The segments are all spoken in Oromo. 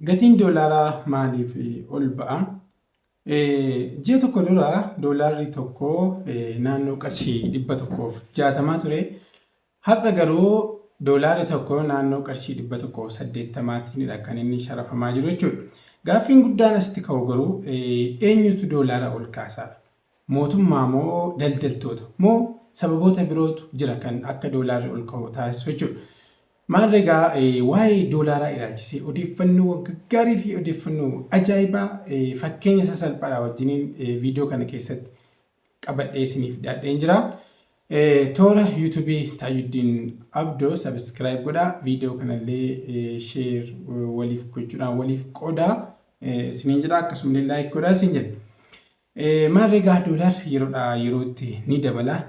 Gatiin doolaaraa maaliif ol ba'a? Ji'a tokko dura doolaarri tokko naannoo qarshii 160 ture. Har'a garuu doolaarri tokko naannoo qarshii 180tiinidha kan inni sharafamaa jiru jechuudha. Gaaffiin guddaan asitti ka'u garuu eenyutu doolaara ol kaasaadha? Mootummaa moo daldaltoota? Moo sababoota birootu jira kan akka doolaarri ol ka'u taasisu jechuudha? Maarree egaa waa'ee doolaaraa ilaalchisee odeeffannoowwan gaggaarii fi odeeffannoo ajaa'ibaa fakkeenya sasalphaadhaa wajjiniin viidiyoo kana keessatti qabadhee isiniif dhiyaadheen jira. Toora YouTube Taajuddin Abdoo subscribe godhaa. Viidiyoo kanallee share waliif gochuudhaan waliif qoodaa isiniin jedha. Akkasumallee like godhaa isin jedha. Maarree egaa doolaarri yeroodhaa yerootti ni dabala.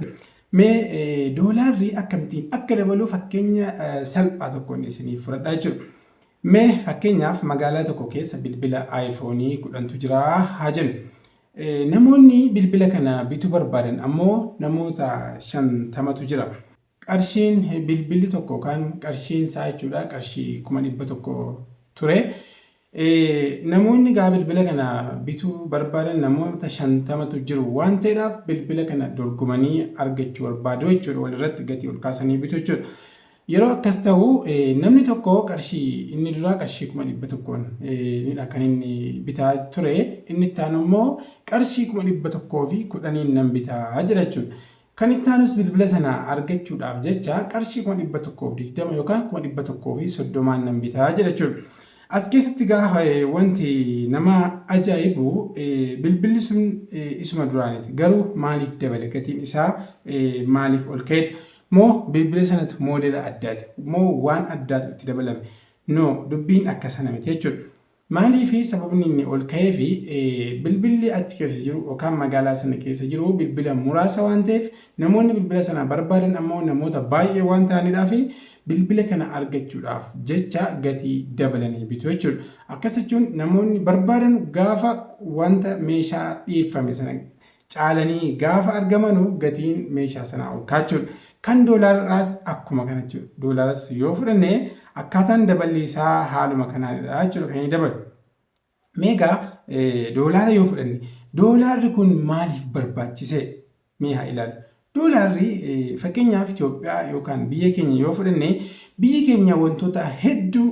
Mee doolaarri akkamittiin akka dabalu fakkeenya salphaa tokkoon isiniif fudhadhaa jechuudha. Mee fakkeenyaaf magaalaa tokko keessa bilbila aayifoonii 10tu jira haa jennu. Namoonni bilbila kana bituu barbaadan ammoo namoota 50tu jira. Qarshiin bilbilli tokko yookaan qarshiin isaa jechuudha qarshii 100,000 ture. Namoonni gaa bilbila kana bituu barbaadan namoota 50tu jiru waan ta'eedhaaf bilbila kana dorgomanii argachuu barbaadu jechuudha walirratti gatii ol kaasanii bitu jechuudha. Yeroo akkas ta'u namni tokko qarshii inni duraa qarshii 100,000n nidha kan inni bitaa ture inni itti aanu immoo qarshii 110,000n nan bitaa jedha jechuudha. Kan itti aanus bilbila sana argachuudhaaf jecha qarshii 120,000 yookaan 130,000n nan bitaa jedha jechuudha. As keessatti gaafa wanti nama ajaa'ibu bilbilli sun isuma duraaniiti. Garuu maaliif dabale gatiin isaa maaliif ol ka'edha? Moo bilbila sanatu moodela addaati? Moo waan addaatu itti dabalame? No, dubbiin akka sana miti jechuudha. Maaliifi sababni inni ol ka'eefi bilbilli achi keessa jiru yookaan magaalaa sana keessa jiru bilbila muraasa waan ta'eef namoonni bilbila sana barbaadan ammoo namoota baay'ee waan ta'aniidhaafi bilbila kana argachuudhaaf jecha gatii dabalanii bitu jechuudha. Akkas jechuun namoonni barbaadan gaafa wanta meeshaa dhiyeeffame sana caalanii gaafa argamanu gatiin meeshaa sanaa ol ka'a jechuudha. Kan doolaaraas akkuma kana jechuudha. Doolaaras yoo fudhanne akkaataan daballi isaa haaluma kanaanidha jechuudha kan inni dabalu. Mee egaa doolaara yoo fudhanne doolaarri kun maaliif barbaachise? Mee haa ilaallu. Doolaarri fakkeenyaaf Itoophiyaa yookaan biyya keenya yoo fudhanne biyyi keenya wantoota hedduu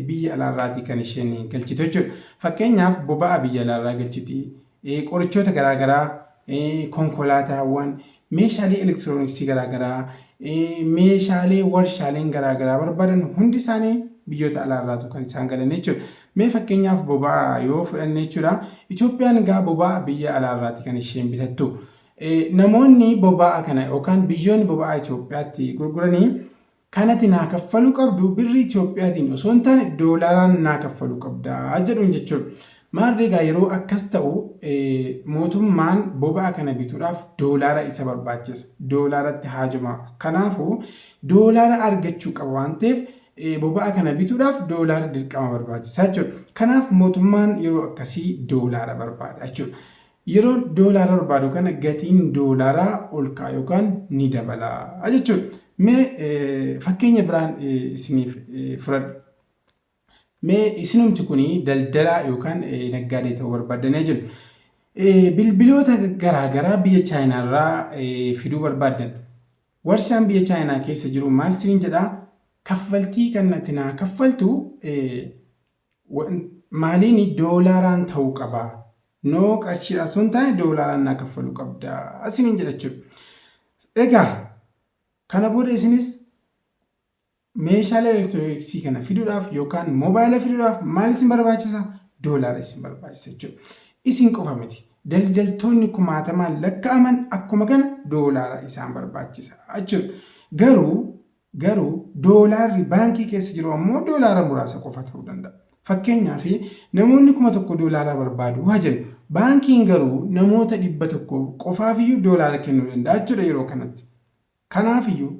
biyya alaarraatii kan isheen galchitu jechuudha. Fakkeenyaaf boba'a biyya alaarraa galchiti, qorichoota garaa garaa, konkolaataawwan, meeshaalee elektirooniksii garaa garaa, meeshaalee warshaaleen garaa garaa barbaadan hundi isaanii biyyoota alaarraatu kan isaan galan jechuudha. Mee fakkeenyaaf boba'a yoo fudhanne jechuudha. Itoophiyaan egaa boba'a biyya alaarraati kan isheen bitattu. Namoonni boba'a kana yookaan biyyoonni boba'a Itoophiyaatti gurguranii kan ati naa kaffaluu qabdu birrii Itoophiyaatiin osoo hin taane doolaaraan naa kaffaluu qabda jedhuun jechuudha. Maarree egaa yeroo akkas ta'u mootummaan boba'a kana bituudhaaf doolaara isa barbaachisa. Doolaaratti haajoma. Kanaafuu doolaara argachuu qaba waan ta'eef boba'a kana bituudhaaf doolaara dirqama barbaachisa jechuudha. Kanaaf mootummaan yeroo akkasii doolaara barbaada jechuudha. Yeroo doolaara barbaadu kana gatiin doolaaraa ol ka'a yookaan ni dabala jechuudha. Mee fakkeenya biraan isiniif fudhadhu. Mee isinumti kun daldalaa yookaan naggaadee ta'uu barbaaddanii jiru. Bilbiloota garaagaraa biyya Chaayinaarraa fiduu barbaaddan. Warshaan biyya Chaayinaa keessa jiru maal isiniin jedhaa? Kaffaltii kan ati naa kaffaltu Maaliin doolaaraan ta'uu qaba. No qarshiidhaan osoo hin taane doolaaraan naa kaffaluu qabda isiniin jedha jechuudha. Egaa kana booda isinis meeshaalee elektirooniksii kana fiduudhaaf yookaan moobaayila fiduudhaaf maal isin barbaachisa? Doolaara isin barbaachisa jechuudha. Isin qofa miti. Daldaltoonni kumaatamaan lakkaa'aman akkuma kana doolaara isaan barbaachisa jechuudha. Garuu Garuu doolaarri baankii keessa jiru ammoo doolaara muraasa qofa ta'uu danda'a. Fakkeenyaaf namoonni 1000 doolaara barbaadu haa jennu. Baankiin garuu namoota 100 qofaafiyyuu doolaara kennuu danda'a jechuudha yeroo kanatti. Kanaafiyyuu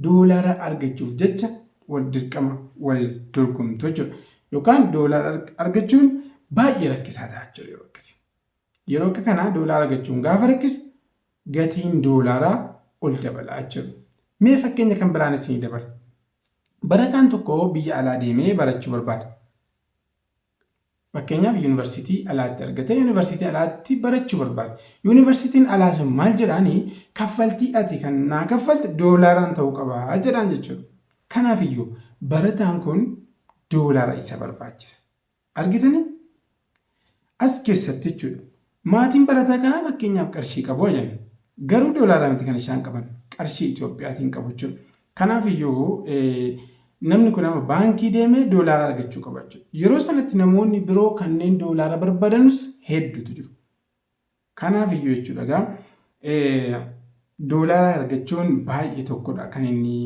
doolaara argachuuf jecha wal dirqama wal dorgomtu jechuudha. Yookaan doolaara argachuun baay'ee rakkisaa ta'a jechuudha yeroo akkasii. Yeroo akka kanaa doolaara argachuun gaafa rakkisu gatiin doolaaraa ol dabala jechuudha. Mee fakkeenya kan biraan isinii dabala. Barataan tokko biyya alaa deemee barachuu barbaada. Fakkeenyaaf, yuunivarsiitii alaatti argatee yuunivarsiitii alaatti barachuu barbaada. Yuunivarsiitiin alaa sun maal jedhaanii? Kaffaltii ati kan naa kaffalte doolaaraan ta'uu qabaa jedhaan jechuudha. Kanaafiyyuu barataan kun doolaara isa barbaachisa. Argitanii? As keessatti jechuudha. Maatiin barataa kanaa fakkeenyaaf qarshii qabu jenna. Garuu doolaara miti kan isaan qaban, qarshii Itoophiyaatiin qabu jechuudha. Kanaafiyyuu namni kun amma baankii deemee doolaara argachuu qaba jechuudha. Yeroo sanatti namoonni biroo kanneen doolaara barbaadanus hedduutu jiru. Kanaafiyyuu jechuudha, egaa doolaara argachuun baay'ee tokkodha kan inni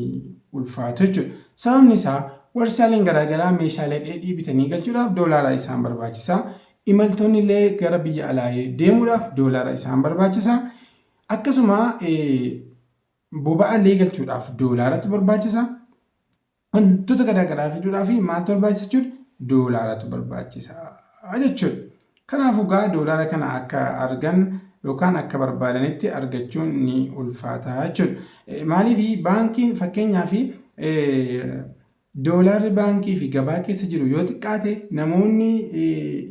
ulfaatu jechuudha. Sababni isaa, warshaaleen garaagaraa meeshaalee dheedhii bitanii galchuudhaaf doolaara isaan barbaachisa. Imaltoonni illee gara biyya alaa deemuudhaaf doolaara isaan barbaachisa. Akkasuma boba'a illee galchuudhaaf doolaaratu barbaachisa. Wantoota garaagaraa fiduudhaaf maaltu barbaachisa jechuudha? Doolaaratu barbaachisa jechuudha. Kanaafuu gaa doolaara kana akka argan yookaan akka barbaadanitti argachuun ni ulfaata jechuudha. Maaliif? Baankiin fakkeenyaaf doolaarri baankii fi gabaa keessa jiru yoo xiqqaate, namoonni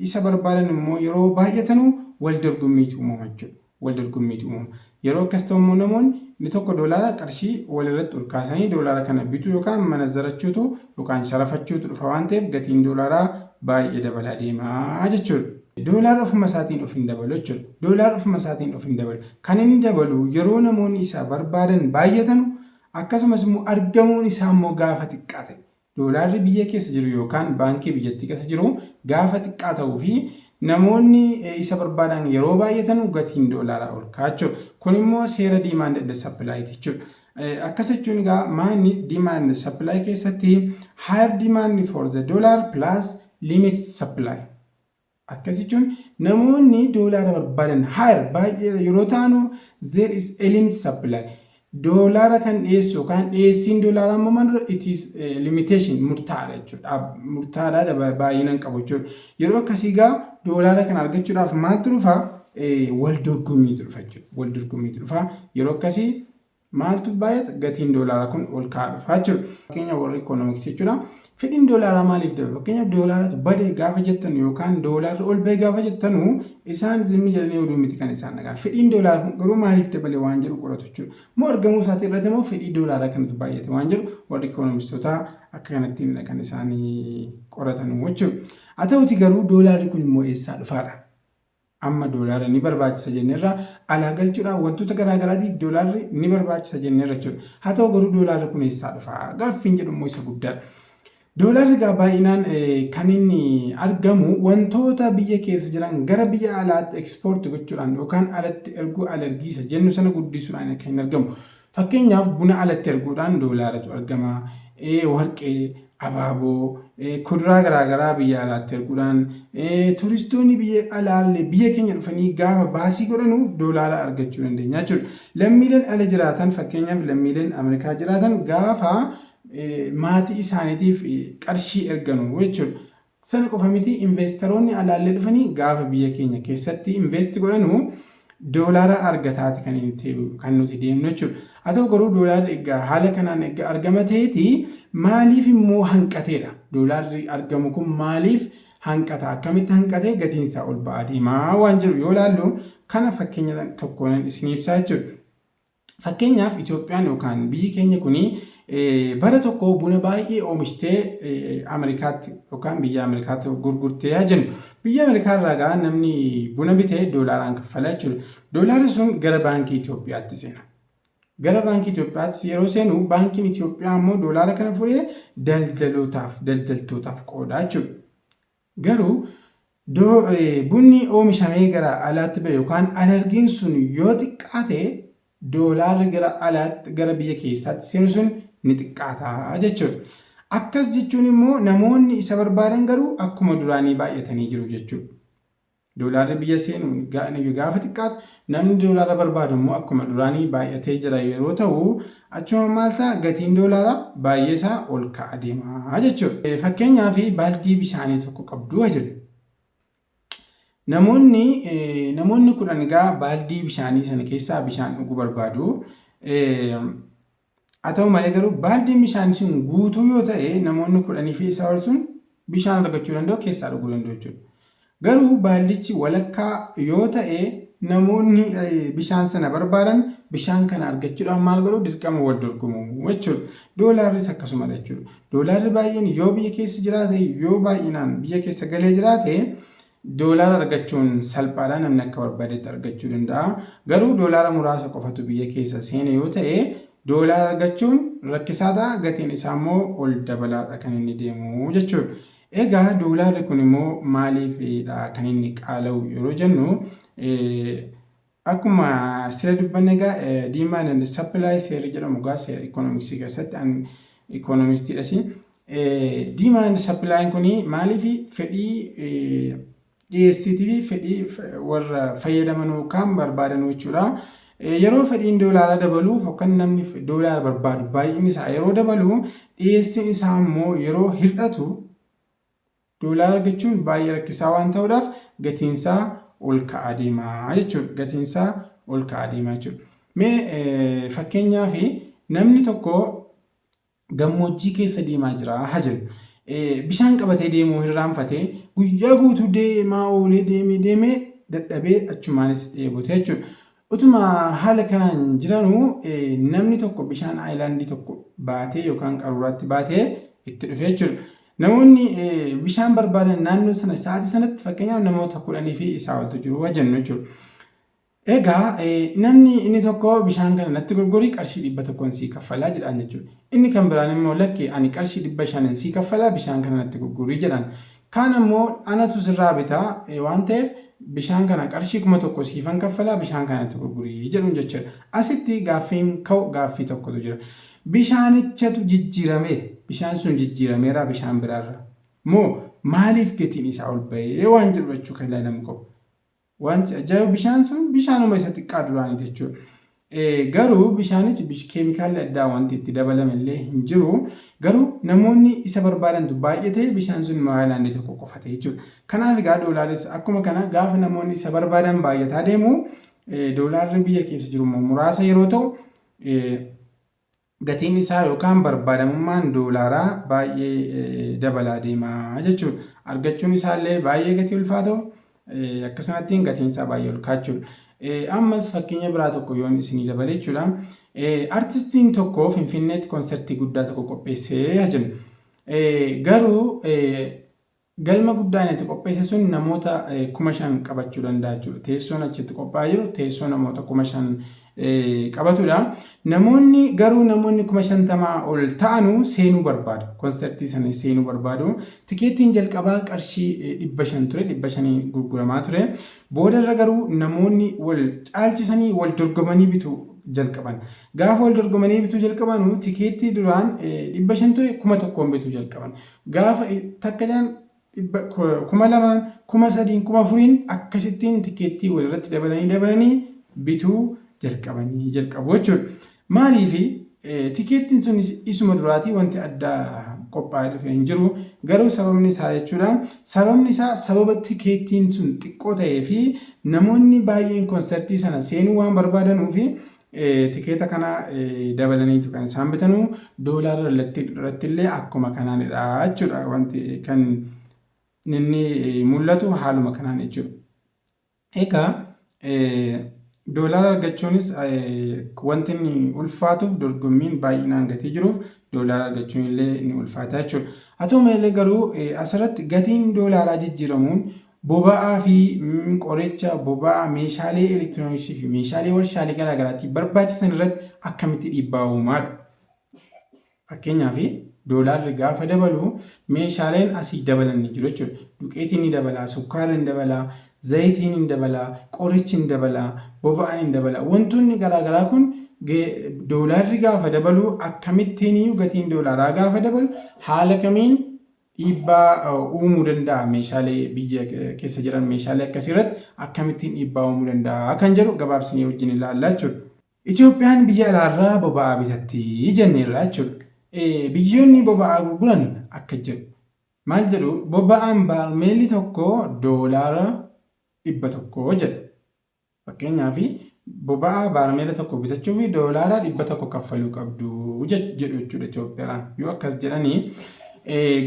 isa barbaadan immoo yeroo baay'atanu wal dorgommiitu uumama jechuudha. Wal dorgommiitu uumama. Yeroo akkas ta'u immoo namoonni inni tokko doolaara qarshii walirratti ol kaasanii doolaara kana bituu yookaan manazzarachuutu yookaan sharafachuutu dhufa waan ta'eef, gatiin doolaaraa baay'ee dabalaa deema jechuudha. Doolaarri ofuma isaatiin of hin dabalu jechuudha. Doolaarri ofuma isaatiin of hin dabalu. Kan inni dabalu yeroo namoonni isa barbaadan baay'atanu, akkasumas immoo argamuun isaa immoo gaafa xiqqaa ta'e. Doolaarri biyya keessa jiru yookaan baankii biyyattii keessa jiru gaafa xiqqaa ta'uu fi namoonni isa barbaadan yeroo baay'atan gatiin doolaaraa ol ka'a jechuudha. Kun immoo seera demand and supply jechuudha. Akkas jechuun egaa maanni demand and supply keessatti higher demand for the dollar plus limit supply. Akkas jechuun namoonni doolaara barbaadan higher, baay'ee yeroo ta'anu, there is a limit supply. Doolaara kan dhiyeessu yookaan dhiyeessiin doolaaraa immoo maal? It is limitation, murtaa'aadha jechuudha. Murtaa'aadha, baay'inaan qabu jechuudha. Yeroo akkasii gaa doolaara kana argachuudhaaf maaltu dhufa? Wal dorgommiitu dhufa jechuudha. Wal dorgommiitu dhufa. Yeroo akkasii maaltu baay'ata? Gatiin doolaaraa kun ol ka'aa dhufa jechuudha. Fakkeenya warri ikoonomiksii jechuudha. Fedhiin doolaaraa maaliif dabala? Fakkeenyaaf, doolaaratu bade gaafa jettan yookaan doolaarri ol ba'e gaafa jettanu, isaan zimmi jedhanii oduu miti kan isaan dhagaan. Fedhiin doolaaraa kun garuu maaliif dabale waan jedhu qoratu jechuudha. Moo argamuu isaatii irratti moo fedhii doolaaraa kanatu baay'ate waan jedhu warri ikoonomistootaa akka kanatti kan isaan qoratanu jechuudha. Haa ta'uti garuu doolaarri kun immoo eessaa dhufaadha? Amma doolaarri ni barbaachisa jenneerra, alaa galchuudhaaf wantoota garaa garaatiif doolaarri ni barbaachisa jenneerra jechuudha. Haa ta'u garuu doolaarri kun eessaa dhufa gaaffiin jedhu immoo isa guddaadha. Doolaarri egaa baay'inaan kan inni argamu wantoota biyya keessa jiran gara biyya alaatti export gochuudhaan yookaan alatti erguu, alergiisa jennu sana guddisuudhaan kan inni argamu. Fakkeenyaaf, buna alatti erguudhaan doolaaratu argama. Warqee, abaaboo, kuduraa garaagaraa biyya alaatti erguudhaan, turistoonni biyya alaallee biyya keenya dhufanii gaafa baasii godhanu doolaara argachuu dandeenya jechuudha. Lammiileen ala jiraatan, fakkeenyaaf lammiileen Ameerikaa jiraatan, gaafa maatii isaaniitiif qarshii erganu jechuudha. Sana qofa miti, investoroonni alaallee dhufanii gaafa biyya keenya keessatti invest godhanu doolaara argataati kan nuti deemnu jechuudha. Haa ta'u garuu doolaarri egaa haala kanaan egaa argama ta'eeti maaliif immoo hanqateedha? Doolaarri argamu kun maaliif hanqata? Akkamitti hanqatee gatiin isaa ol ba'aa deemaa waan jedhu yoo ilaallu, kana fakkeenya tokkoon isin ibsaa jechuudha. Fakkeenyaaf, Itoophiyaan yookaan biyyi keenya kuni bara tokko buna baay'ee oomishtee Ameerikaatti yookaan biyya Ameerikaatti gurgurtee haa jennu. Biyya Ameerikaa irraa gaa namni buna bitee doolaaraan kaffala jechuudha. Doolaarri sun gara baankii Itoophiyaatti seena. Gara baankii Itoophiyaatti yeroo seenu, baankiin Itoophiyaa immoo doolaara kana fuudhee daldaltootaaf qooda jechuudha. Garuu bunni oomishamee gara alaatti ba'e yookaan alergiin sun yoo xiqqaate, doolaarri gara alaatti, gara biyya keessaatti seenu sun ni xiqqaata jechuudha. Akkas jechuun immoo namoonni isa barbaadan garuu akkuma duraanii baay'atanii jiru jechuudha. Doolaarri biyya seenu gaafa xiqqaatu, namni doolaara barbaadu immoo akkuma duraanii baay'atee jira yeroo ta'u, achuma maal ta'a? Gatiin doolaaraa baay'ee isaa ol ka'a deema jechuudha. Fakkeenyaaf, baaldii bishaanii tokko qabdu haa jennu. Namoonni 10 egaa baaldii bishaanii sana keessaa bishaan dhuguu barbaadu. Haa ta'u malee garuu baaldiin bishaanii sun guutuu yoo ta'e, namoonni 10 fi isaa ol sun bishaan argachuu danda'u, keessaa dhuguu danda'u jechuudha. Garuu baaldichi walakkaa yoo ta'e namoonni bishaan sana barbaadan bishaan kana argachuudhaaf maal godhu dirqama wal dorgomu jechuudha. Doolaarris akkasumadha jechuudha. Doolaarri baay'een yoo biyya keessa jiraate yoo baay'inaan biyya keessa galee jiraate doolaara argachuun salphaadha namni akka barbaadetti argachuu danda'a. Garuu doolaara muraasa qofatu biyya keessa seene yoo ta'e doolaara argachuun rakkisaa ta'a gatiin isaa immoo ol dabalaadha kan inni deemu jechuudha. Egaa doolaarri kun immoo maaliifidha kan inni qaala'u yeroo jennu akkuma sira dubbanne egaa demand and supply seerri jedhamu egaa seera ikoonomiksii keessatti an ikoonomistiidhas. Demand supply kun maaliif fedhii dhiyeessiitii fi fedhii warra fayyadaman yookaan barbaadan jechuudha. Yeroo fedhiin doolaara dabalu yookaan namni doolaara barbaadu baay'inni isaa yeroo dabalu dhiyeessiin isaa immoo yeroo hir'atu doolaara argachuun baay'ee rakkisaa waan ta'uudhaaf gatiinsaa ol ka'aa deemaa jechuudha. Gatiinsaa ol ka'aa deemaa jechuudha. Mee fakkeenyaaf namni tokko gammoojjii keessa deemaa jira haa jennu. Bishaan qabatee deemuu hirraanfatee guyyaa guutuu deemaa oolee deemee deemee dadhabee achumaanis dheebote jechuudha. Utuma haala kanaan jiranuu namni tokko bishaan aayilaandii tokko baatee yookaan qaruuraatti baatee itti dhufe jechuudha. Namoonni bishaan barbaadan naannoo sana sa'aatii sanatti fakkeenyaaf namoota 10 fi isaa oltu jiru haa jennu jechuudha. Egaa namni inni tokko bishaan kana natti gurguri qarshii 100n sii kaffalaa jedhaan jechuudha. Inni kan biraan immoo lakki ani qarshii 500n sii kaffalaa bishaan kana natti gurguri jedhaan. Kaan ammoo anatu sirraa bitaa waan ta'eef bishaan kana qarshii 1000 siifan kaffalaa bishaan kana natti gurguri jedhuun jechuudha. Asitti gaaffiin ka'u gaaffii tokkotu jira. Bishaanichatu jijjiirame bishaan sun jijjiirameera bishaan biraarra moo maaliif gatiin isaa ol ba'ee waan jedhu jechuu kan ilaalamu qabu. Wanti ajaa'ibu bishaan sun bishaanuma isa xiqqaa duraaniiti jechuudha. Garuu bishaanichi keemikaalli addaa wanti itti dabalame illee hin jiru. Garuu namoonni isa barbaadantu baay'ate bishaan sun haayilaandii tokko qofa ta'e jechuudha. Kanaaf egaa doolaarris akkuma kana gaafa namoonni isa barbaadan baay'ataa deemu doolaarri biyya keessa jiru immoo muraasa yeroo ta'u gatiin isaa yookaan barbaadamummaan doolaaraa baay'ee dabalaa deema jechuudha. Argachuun isaallee baay'ee gatii ulfaatuuf akkasumattiin gatiin isaa baay'ee ol kaachuudha. Ammas fakkeenya biraa tokko yoon isinii dabale jechuudha. Artistiin tokko Finfinneetti konsertii guddaa tokko qopheessee haa jennu. Garuu galma guddaa inni itti qopheesse sun namoota 5000 qabachuu danda'a jechuudha. Teessoon achitti qophaa'ee jiru teessoo namoota 5000 qabatudha. Namoonni garuu namoonni 50,000 ol ta'anu seenuu barbaadu. Konsertii sana seenuu barbaadu. Tikeettiin jalqabaa qarshii 500 ture. 500 gurguramaa ture. Boodarra garuu namoonni wal caalchisanii wal dorgomanii bituu jalqaban. Gaafa wal dorgomanii bituu jalqabanu tikeettii duraan 500 ture 1000n bituu jalqaban. Gaafa takka jedhan 2000n, 3000n, 4000n akkasittiin tikeettii walirratti dabalanii dabalanii bituu jalqabanii jalqabu jechuudha. Maaliif tikeettiin sun isuma duraatii wanti addaa qophaa'ee dhufe hin jiru. Garuu sababni isaa jechuudha. Sababni isaa sababa tikeettiin sun xiqqoo ta'ee fi namoonni baay'een konsertii sana seenuu waan barbaadanuufi Tikeeta kana dabalaniitu kan isaan bitanu doolaara irratti illee akkuma kanaanidha jechuudha wanti kan inni mul'atu haaluma kanaan jechuudha. Egaa doolaara argachuunis wanti inni ulfaatuuf dorgommiin baay'inaan gatii jiruuf doolaara argachuun illee ni ulfaata jechuudha. Haa ta'u malee garuu asirratti gatiin doolaaraa jijjiiramuun Boba'aa fi qoricha, boba'aa, meeshaalee elektirooniksii fi meeshaalee warshaalee garaa garaatiif barbaachisan irratti akkamitti dhiibbaa uumaadha. Fakkeenyaaf doolaarri gaafa dabalu meeshaaleen asii dabalan ni jiru jechuudha. Duqeetiin ni dabala, sukkaarri ni dabala, zayitiin ni dabala, qorichi ni dabala, boba'aan ni dabala. Wantoonni garaa garaa kun doolaarri gaafa dabalu akkamittiin gatiin doolaaraa gaafa dabalu haala kamiin dhiibbaa uumuu danda'a meeshaalee biyya keessa jiran meeshaalee akkasii irratti akkamittiin dhiibbaa uumuu danda'a kan jedhu gabaabsinee wajjin ilaalla jechuudha. Itoophiyaan biyya alaarraa boba'aa bitatti jenneerra jechuudha. Biyyoonni boba'aa gurguran akka jedhu. Maal jedhu boba'aan baarmeelli tokko doolaara 100 jedha. Fakkeenyaaf boba'aa baarmeela tokko bitachuuf doolaara 100 kaffaluu qabdu jedhu jechuudha Itoophiyaan. Yoo akkas jedhanii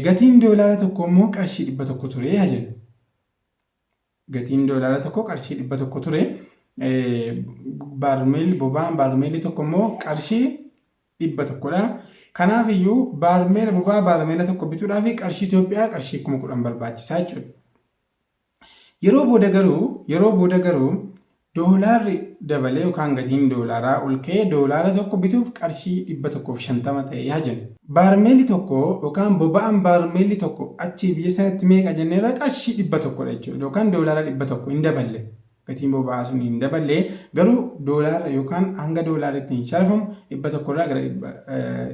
gatiin doolaara tokko immoo qarshii 100 ture haa jennu. Gatiin doolaara tokko qarshii 100 ture. Baarmeelli boba'aan baarmeelli tokko immoo qarshii 100dha. Kanaaf iyyuu baarmeela boba'aa baarmeela tokko bituudhaaf qarshii Itoophiyaa qarshii 10,000 barbaachisaa jechuudha. Yeroo booda garuu doolaarri dabalee yookaan gatiin doolaaraa ol ka'ee doolaara tokko bituuf qarshii 150 ta'e yaa jennu. Baarmeelli tokko yookaan boba'aan baarmeelli tokko achii biyya sanatti meeqa jenneerra? Qarshii 100dha jechuudha yookaan doolaara 100. Hin daballe. Gatiin boba'aa sun hin daballe, garuu doolaara yookaan hanga doolaarri ittiin sharafamu 100 irraa gara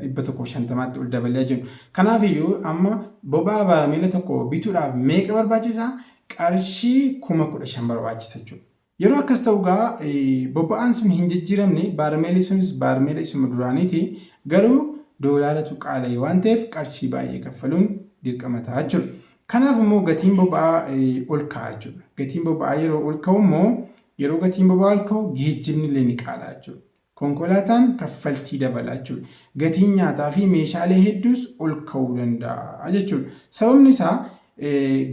150tti ol dabalee jiru. Kanaaf iyyuu amma boba'aa baarmeela tokko bituudhaaf meeqa barbaachisaa? Qarshii 15,000 barbaachisa jechuudha. Yeroo akkas ta'u egaa boba'aan sun hin jijjiiramne, baarmeelli sunis baarmeela isuma duraaniiti, garuu doolaaratu qaala'e waan ta'eef qarshii baay'ee kaffaluun dirqama ta'a jechuudha. Kanaaf immoo gatiin boba'aa ol ka'a jechuudha. Gatiin boba'aa yeroo ol ka'u immoo, yeroo gatiin boba'aa ol ka'u geejjibni illee ni qaala'a jechuudha. Konkolaataan kaffaltii dabala jechuudha. Gatiin nyaataa fi meeshaalee hedduus ol ka'uu danda'a jechuudha. Sababni isaa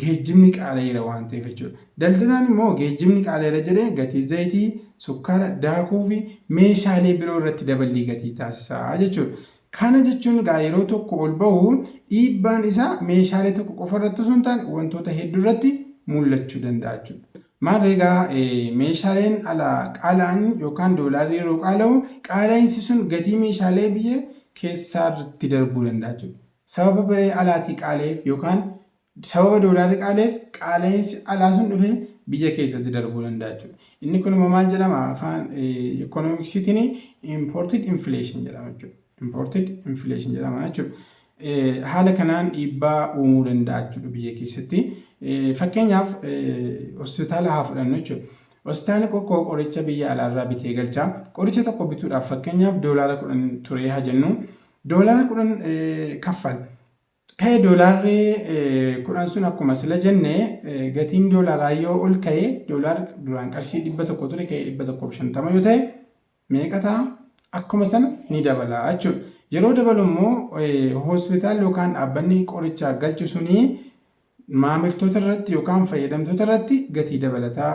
geejjibni qaala'eera waan ta'eef jechuudha. Daldalaan immoo geejjibni qaala'eera jedhee gatii zayitii, sukkaara, daakuu fi meeshaalee biroo irratti daballii gatii taasisa jechuudha. Kana jechuun egaa yeroo tokko ol bahu dhiibbaan isaa meeshaalee tokko qofa irratti osoo hin taane wantoota hedduu irratti mul'achuu danda'a jechuudha. Maarree egaa meeshaaleen alaa qaala'an yookaan doolaarri yeroo qaala'u qaala'insi sun gatii meeshaalee biyya keessaa irratti darbuu danda'a jechuudha. Sababa biree alaatii qaala'eef yookaan sababa doolaarri qaala'eef qaala'insi alaa sun dhufee biyya keessatti darbuu danda'a jechuudha. Inni kun immoo maal jedhama? Afaan ikoonomiksiitiin imported inflation jedhama jechuudha. Imported inflation jedhama jechuudha. Haala kanaan dhiibbaa uumuu danda'a jechuudha biyya keessatti. Fakkeenyaaf hospitaala haa fudhannu jechuudha. Hospitaalli tokko qoricha biyya alaarraa bitee galcha. Qoricha tokko bituudhaaf fakkeenyaaf doolaara 10 ture haa jennu. Doolaara 10 kaffala. Ka'e doolaarri 10 sun akkuma sila jenne gatiin doolaaraa yoo ol ka'e, doolaarri duraan qarshii 100 ture ka'e 150 yoo ta'e meeqa ta'a? Akkuma sana ni dabala jechuudha. Yeroo dabalu immoo hospitaalli yookaan dhaabbanni qoricha galchu suni maamiltoota irratti yookaan fayyadamtoota irratti gatii dabalataa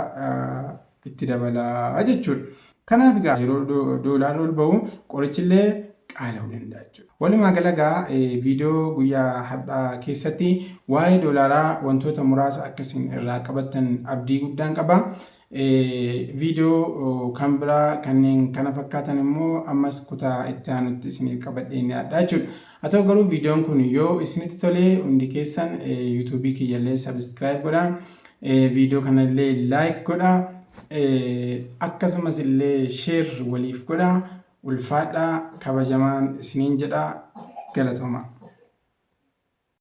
itti dabala jechuudha. Kanaaf egaa yeroo doolaarri ol bahu qorichillee qaala'uu danda'a jechuudha. Walumaa gala egaa viidiyoo guyyaa har'aa keessatti waa'ee doolaaraa wantoota muraasa akkasiin irraa qabattan abdii guddaan qaba. Viidiyoo kan biraa kanneen kana fakkaatan immoo ammas kutaa itti aanutti isiniif qabadhee ni dhiyaadha jechuudha. Haa ta'u garuu viidiyoon kun yoo isinitti tole hundi keessan yuutuubii kiyyallee subscribe godhaa. Viidiyoo kanallee like godhaa. Akkasumas illee share waliif godhaa. Ulfaadhaa, kabajamaan isiniin jedha, galatooma.